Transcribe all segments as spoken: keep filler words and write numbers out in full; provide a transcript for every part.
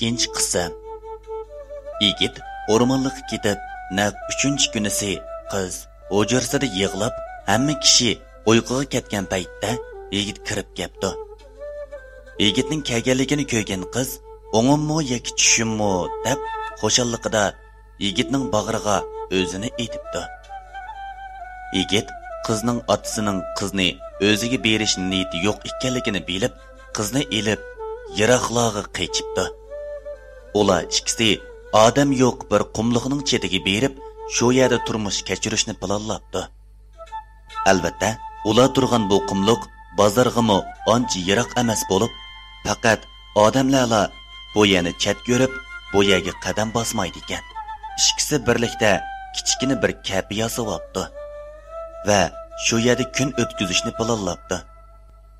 ئىككىنچى قىسىم. يىگىت ئورمانلىققا كېتىپ، نەق ئۈچىنچى كۈنىسى قىز ھۇجرىسىدا يىغلاپ، ھەممە كىشى ئۇيقۇغا كەتكەن پەيتتە يىگىت كىرىپ كەپتۇ. يىگىتنىڭ كەلگەنلىكىنى كۆرگەن قىز، «ئوڭۇممۇ ياكى چۈشۈممۇ؟» دەپ، خۇشاللىقىدا يىگىتنىڭ باغرىغا ئۆزىنى ئېتىپتۇ. يىگىت قىزنىڭ ئاتىسىنىڭ قىزنى ئۆزىگە بېرىش نىيىتى يوق ئىكەنلىكىنى بىلىپ، قىزنى ئېلىپ، يىراقلارغا قېچىپتۇ. ئۇلار ئىككىسى ئادەم يوق بىر قۇملۇقنىڭ چېتىگە بېرىپ، شۇ يەردە تۇرمۇش كەچۈرۈشنى پىلانلاپتۇ. ئەلۋەتتە، ئۇلار تۇرغان بۇ قۇملۇق بازارغىمۇ ئانچە يىراق ئەمەس بولۇپ، پەقەت ئادەملەرلا بۇ يەرنى چەت كۆرۈپ، بۇ يەرگە قەدەم باسمايدىكەن. ئىككىسى بىرلىكتە كىچىككىنە بىر كەپە ياسىۋاپتۇ ۋە شۇ يەردە كۈن ئۆتكۈزۈشنى پىلانلاپتۇ.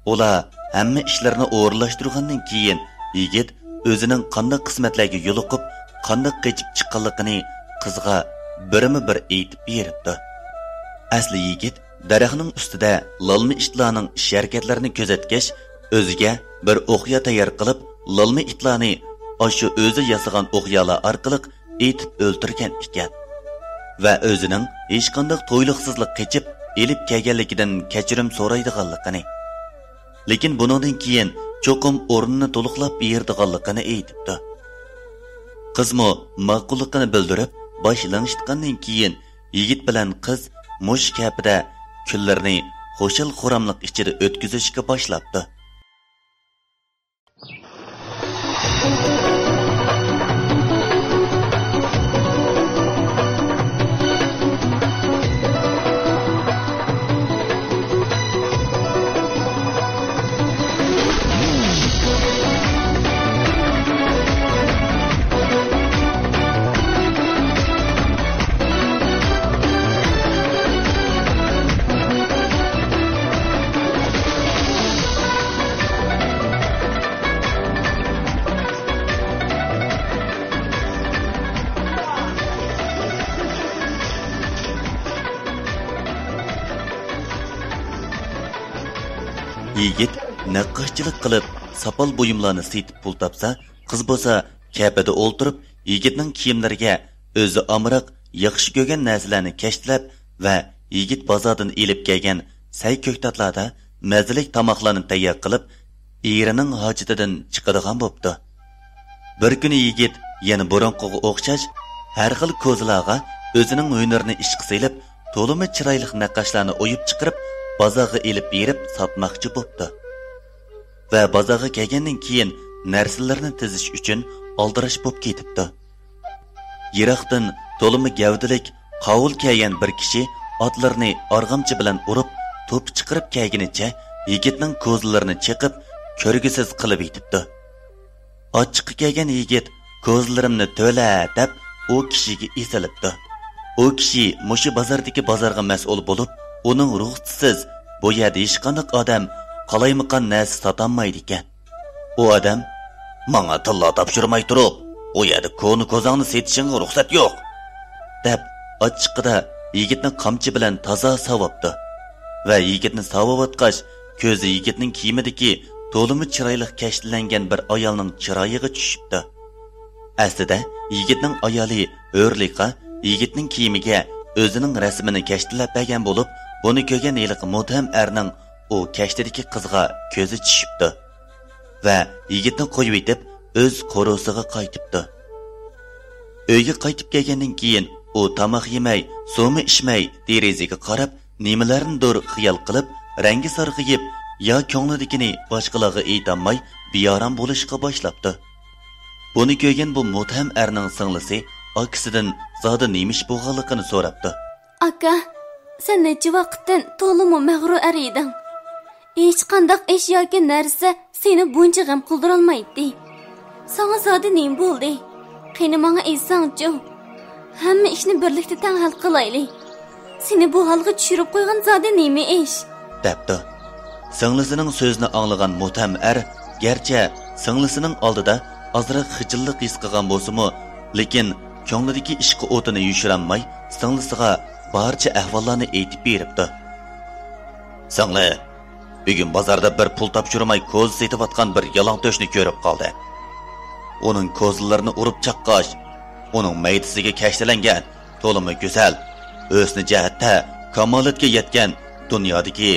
ئۇلار ھەممە ئىشلىرىنى ئورۇنلاشتۇرغاندىن كېيىن، يىگىت ئۆزىنىڭ قانداق قىسمەتلەرگە يولۇقۇپ، قانداق قېچىپ چىققانلىقىنى قىزغا بىرمۇ بىر ئېيتىپ بېرىپتۇ. ئەسلى يىگىت دەرەخنىڭ ئۈستىدە لالما ئىتلارنىڭ ئىش-ھەرىكەتلىرىنى كۆزەتكەچ، ئۆزىگە بىر ئوقيا تەييار قىلىپ، لالما ئىتلارنى ئاشۇ ئۆزى ياسىغان ئوقيالار ئارقىلىق ئېتىپ ئۆلتۈرگەن ئىكەن. ۋە ئۆزىنىڭ ھېچقانداق تۇيۇقسىزلا قېچىپ ئېلىپ كەلگەنلىكىدىن كەچۈرۈم سورايدىغانلىقىنى، لېكىن بۇنىڭدىن كېيىن چوقۇم ئورنىنى تولۇقلاپ بېرىدىغانلىقىنى ئېيتىپتۇ. قىزمۇ ماقۇللۇقىنى بىلدۈرۈپ، باش لىڭشىتقاندىن كېيىن، يىگىت بىلەن قىز مۇشۇ كەپىدە كۈنلىرىنى خۇشال-خۇراملىق ئىچىدە ئۆتكۈزۈشكە باشلاپتۇ. يىگىت نەققاشچىلىق قىلىپ، ساپال بۇيۇملارنى سېتىپ پۇل تاپسا، قىز بولسا كەپىدە ئولتۇرۇپ، يىگىتنىڭ كىيىملىرىگە ئۆزى ئامراق، ياخشى كۆرگەن نەرسىلەرنى كەشتىلەپ ۋە يىگىت بازاردىن ئېلىپ كەلگەن سەي كۆكتاتلاردا مەززىلىك تاماقلارنى تەييار قىلىپ، ئېرىنىڭ ھاجىتىدىن چىقىدىغان بوپتۇ. بىر كۈنى يىگىت يەنە بۇرۇنقىغا ئوخشاش ھەر خىل كوزىلارغا ئۆزىنىڭ ھۈنىرىنى ئىشقا سېلىپ، تولىمۇ چىرايلىق نەققاشلارنى ئويۇپ چىقىرىپ، بازارغا ئېلىپ بېرىپ ساتماقچى بوپتۇ. ۋە بازارغا كەلگەندىن كېيىن نەرسىلىرىنى تىزىش ئۈچۈن ئالدىراش بوپ كېتىپتۇ. يىراقتىن تولىمۇ گەۋدىلىك، قاۋۇل كىيگەن بىر كىشى ئاتلىرىنى ئارغامچا بىلەن ئۇرۇپ، توپا چىقىرىپ كەلگىنىچە يىگىتنىڭ كوزىلىرىنى چېقىپ، كۆرگۈسىز قىلىۋېتىپتۇ. ئاچچىقى كەلگەن يىگىت، «كوزىلىرىمنى تۆلە!» دەپ، ئۇ كىشىگە ئېسىلىپتۇ. ئۇ كىشى مۇشۇ بازاردىكى بازارغا مەسئۇل بولۇپ، ئۇنىڭ رۇخسىتىسىز بۇ يەردە ھېچقانداق ئادەم قالايمىقان نەرسە ساتالمايدىكەن. ئۇ ئادەم، «ماڭا تىللا تاپشۇرماي تۇرۇپ، ئۇ يەردە كونا كوزاڭنى سېتىشىڭغا رۇخسەت يوق!» دەپ، ئاچچىقىدا يىگىتنى قامچا بىلەن تازا ساۋاپتۇ. ۋە يىگىتنى ساۋاۋاتقاچ، كۆزى يىگىتنىڭ كىيىمىدىكى تولىمۇ چىرايلىق كەشتىلەنگەن بىر ئايالنىڭ چىرايىغا چۈشۈپتۇ. ئەسلىدە يىگىتنىڭ ئايالى ھۆرلىقا يىگىتنىڭ كىيىمىگە ئۆزىنىڭ رەسىمىنى كەشتىلەپ بەرگەن بولۇپ، بۇنى كۆرگەن ھېلىقى مۇتتەھەم ئەرنىڭ ئۇ كەشتىدىكى قىزغا كۆزى چۈشۈپتۇ ۋە يىگىتنى قويۇۋېتىپ، ئۆز قورۇسىغا قايتىپتۇ. ئۆيگە قايتىپ كەلگەندىن كېيىن، ئۇ تاماق يېمەي، سۇمۇ ئىچمەي، دېرىزىگە قاراپ، نېمىلەرنىدۇر خىيال قىلىپ، رەڭگى سارغىيىپ، يا كۆڭلىدىكىنى باشقىلارغا ئېيتالماي، بىئارام بولۇشقا باشلاپتۇ. بۇنى كۆرگەن بۇ مۇتتەھەم ئەرنىڭ سىڭلىسى ئاكىسىدىن زادى نېمە ئىش بولغانلىقىنى سوراپتۇ. «ئاكا، سەن نەچچە ۋاقىتتىن تولىمۇ مەغرۇر ئەر ئىدىڭ. ھېچقانداق ئىش ياكى نەرسە سېنى بۇنچە غەم قىلدۇرالمايتتى. ساڭا زادى نېمە بولدى؟ قېنى، ماڭا ئېيتساڭچۇ؟ ھەممە ئىشنى بىرلىكتە تەڭ ھەل قىلايلى. سېنى بۇ ھالغا چۈشۈرۈپ قويغان زادى نېمە ئىش؟» دەپتۇ. سىڭلىسىنىڭ سۆزىنى ئاڭلىغان مۇتتەھەم ئەر گەرچە سىڭلىسىنىڭ ئالدىدا ئازراق خىجىللىق ھېس قىلغان بولسىمۇ، لېكىن كۆڭلىدىكى ئىشقا ئوتىنى يوشۇرالماي، سىڭلىسىغا بارچە ئەھۋاللارنى ئېيتىپ بېرىپتۇ. «سىڭلى، بۈگۈن بازاردا بىر پۇل تاپشۇرماي كوزا سېتىۋاتقان بىر يالاڭتۆشنى كۆرۈپ قالدىم. ئۇنىڭ كوزىلىرىنى ئۇرۇپ چاققاچ، ئۇنىڭ مەيدىسىگە كەشتىلەنگەن تولىمۇ گۈزەل، ھۆسنى جەھەتتە كامالەتكە يەتكەن، دۇنيادىكى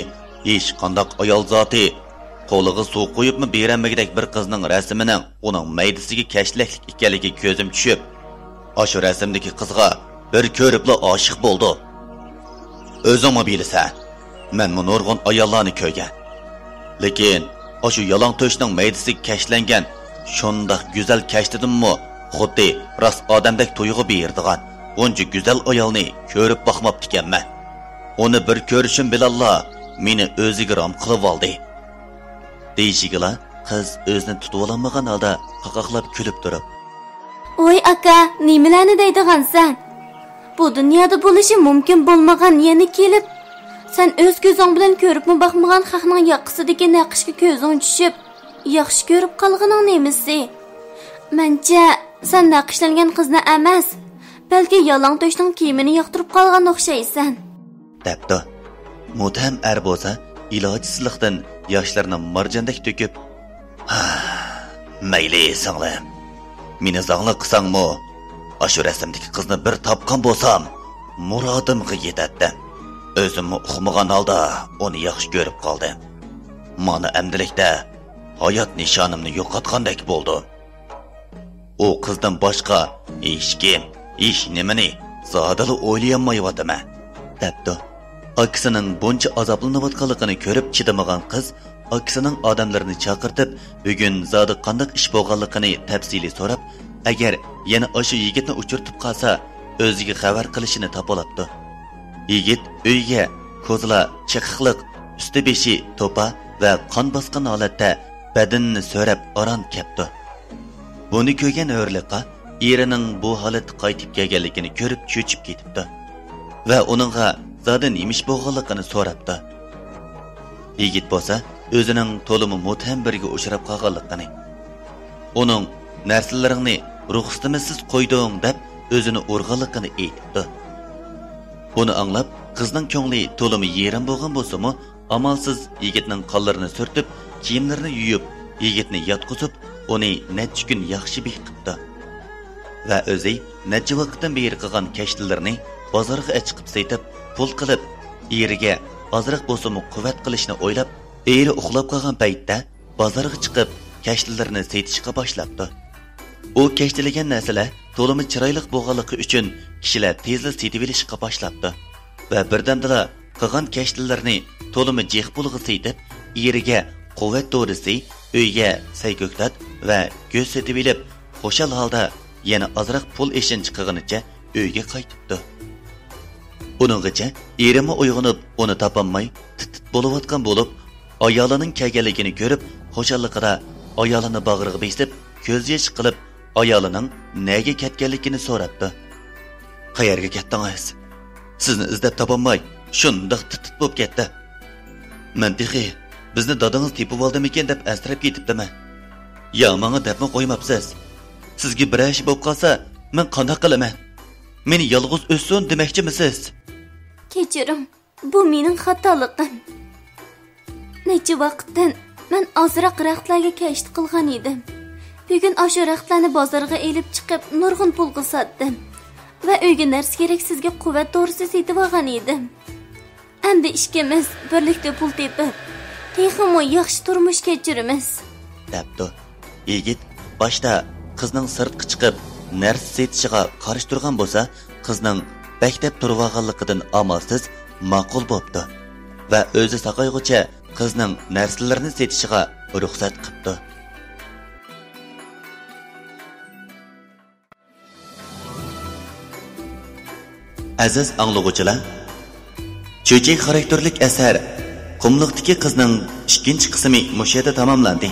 ھېچقانداق ئايال زاتى قولىغا سۇ قۇيۇپمۇ بېرەلمىگۈدەك بىر قىزنىڭ رەسىمىنىڭ ئۇنىڭ مەيدىسىگە كەشتىلەكلىك ئىكەنلىكىگە كۆزۈم چۈشۈپ، ئاشۇ رەسىمدىكى قىزغا بىر كۆرۈپلا ئاشىق بولدۇم. ئۆزۈڭمۇ بىلىسەن، مەنمۇ نۇرغۇن ئاياللارنى كۆرگەن. لېكىن ئاشۇ يالاڭ تۆشنىڭ مەيدىسىگە كەشتىلەنگەن شۇنداق گۈزەل كەشتىدىنمۇ خۇددى راست ئادەمدەك تۇيغۇ بېرىدىغان بۇنچە گۈزەل ئايالنى كۆرۈپ باقماپتىكەنمەن. ئۇنى بىر كۆرۈشۈم بىلەنلا مېنى ئۆزىگە رام قىلىۋالدى. دېيىشىگىلا قىز ئۆزىنى تۇتۇۋالالمىغان ھالدا قاقاقلاپ كۈلۈپ تۇرۇپ، ۋاي ئاكا، نېمىلەرنى دەيدىغانسەن؟ بۇ دۇنيادا بولۇشى مۇمكىن بولمىغان يەنە كېلىپ، سەن ئۆز كۆزۈڭ بىلەن كۆرۈپمۇ باقمىغان خەقنىڭ ياقىسىدىكى نەقىشكە كۆزۈڭ چۈشۈپ، ياخشى كۆرۈپ قالغىنىڭ نېمىسى؟ مەنچە، سەن نەقىشلەنگەن قىزنى ئەمەس، بەلكى يالاڭ تۆشنىڭ كىيىمىنى ياقتۇرۇپ قالغان ئوخشايسەن. دەپتۇ. مۇتتەھەم ئەر بولسا ئىلاجسىزلىقتىن ياشلىرىنى مارجاندەك تۆكۈپ، مەيلى، سىڭلىم. مېنى زاڭلىق قىلساڭمۇ، ئاشۇ رەسىمدىكى قىزنى بىر تاپقان بولسام، مۇرادىمغا يېتەتتىم. ئۆزۈممۇ ئۇقمىغان ھالدا ئۇنى ياخشى كۆرۈپ قالدىم. مانا ئەمدىلىكتە ھايات نىشانىمنى يوقاتقاندەك بولدۇم. ئۇ قىزدىن باشقا ھېچكىم، ھېچنېمىنى زادىلا ئويلىيالمايۋاتىمەن، دەپتۇ. ئاكىسىنىڭ بۇنچە ئازابلىنىۋاتقانلىقىنى كۆرۈپ چىدىمىغان قىز ئاكىسىنىڭ ئادەملىرىنى چاقىرتىپ، بۈگۈن زادى قانداق ئىش بولغانلىقىنى تەپسىلىي سوراپ، ئەگەر يەنە ئاشۇ يىگىتنى ئۇچرىتىپ قالسا، ئۆزىگە خەۋەر قىلىشىنى تاپىلاپتۇ. يىگىت ئۆيگە كوزىلا چېقىقلىق، ئۈستى بېشى توپا ۋە قان باسقان ھالەتتە بەدىنىنى سۆرەپ ئاران كەپتۇ. بۇنى كۆرگەن ھۆرلىقا ئېرىنىڭ بۇ ھالەتتە قايتىپ كەلگەنلىكىنى كۆرۈپ چۆچۈپ كېتىپتۇ ۋە ئۇنىڭغا زادى نېمە ئىش بولغانلىقىنى سوراپتۇ. يىگىت بولسا ئۆزىنىڭ تولىمۇ مۇتتەھەم بىرىگە ئۇچراپ قالغانلىقىنى، ئۇنىڭ نەرسىلىرىڭنى رۇخسىتىمىزسىز قويدۇڭ دەپ ئۆزىنى ئۇرغانلىقىنى ئېيتىپتۇ. بۇنى ئاڭلاپ قىزنىڭ كۆڭلى تولىمۇ يېرىم بولغان بولسىمۇ، ئامالسىز يىگىتنىڭ قانلىرىنى سۈرتۈپ، كىيىملىرىنى يۇيۇپ، يىگىتنى ياتقۇزۇپ، ئۇنى نەچچە كۈن ياخشى بېقىپتۇ. ۋە ئۆزى نەچچە ۋاقىتتىن بېرى قىلغان كەشتىلىرىنى بازارغا ئەچىقىپ سېتىپ، پۇل قىلىپ، ئېرىگە ئازراق بولسىمۇ قۇۋۋەت قىلىشنى ئويلاپ، ئېرى ئۇخلاپ قالغان پەيتتە بازارغا چىقىپ، كەشتىلىرىنى سېتىشقا باشلاپتۇ. ئۇ كەشتىلىگەن نەرسىلەر تولىمۇ چىرايلىق بولغانلىقى ئۈچۈن، كىشىلەر تېزلا سېتىۋېلىشقا باشلاپتۇ ۋە بىردەمدىلا قىلغان كەشتىلىرىنى تولىمۇ جىق پۇلغا سېتىپ، ئېرىگە قۇۋۋەت دورىسى، ئۆيگە سەي-كۆكتات ۋە گۆش سېتىۋېلىپ، خۇشال ھالدا يەنە ئازراق پۇل ئېشىنچا قىلغىنىچە ئۆيگە قايتىپتۇ. ئۇنىڭغىچە ئېرىمۇ ئويغىنىپ، ئۇنى تاپالماي تىت-تىت بولۇۋاتقان بولۇپ، ئايالىنىڭ كەلگەنلىكىنى كۆرۈپ، خۇشاللىقىدا ئايالىنى باغرىغا بېسىپ، كۆز يېشى قىلىپ، ئايالىنىڭ نەگە كەتكەنلىكىنى سوراپتۇ. «قەيەرگە كەتتىڭىز؟ سىزنى ئىزدەپ تاپالماي، شۇنداق تىت-تىت بولۇپ كەتتى. مەن تېخى بىزنى دادىڭىز تېپىۋالدىمىكىن دەپ ئەنسىرەپ كېتىپتىمەن. يا ماڭا دەپمۇ قويماپسىز. سىزگە بىرەر ئىش بولۇپ قالسا، مەن قانداق قىلىمەن؟ مېنى يالغۇز ئۆتسۇن دېمەكچىمىسىز؟» كەچۈرۈڭ، بۇ مېنىڭ خاتالىقىم. نەچچە ۋاقىتتىن مەن ئازراق رەختلەرگە كەشتە قىلغان ئىدىم. بۈگۈن ئاشۇ رەختلەرنى بازارغا ئېلىپ چىقىپ، نۇرغۇن پۇلغا ساتتىم ۋە ئۆيگە نەرسە كېرەك سىزگە قۇۋۋەت دورىسى سېتىۋالغان ئىدىم. ئەمدى ئىككىمىز بىرلىكتە پۇل تېپىپ، تېخىمۇ ياخشى تۇرمۇش كەچۈرىمىز، دەپتۇ. يىگىت باشتا قىزنىڭ سىرتقا چىقىپ نەرسە سېتىشىغا قارشى تۇرغان بولسا، قىزنىڭ بەك دەپ تۇرۇۋالغانلىقىدىن ئامالسىز ماقۇل بوپتۇ ۋە ئۆزى ساقايغۇچە قىزنىڭ نەرسىلىرىنى سېتىشىغا رۇخسەت قىپتۇ. ئەزىز ئاڭلىغۇچىلار، چۆچەك خاراكتېرلىك ئەسەر قۇملۇقتىكى قىزنىڭ ئىككىنچى قىسمى مۇشۇ يەردە تاماملاندى.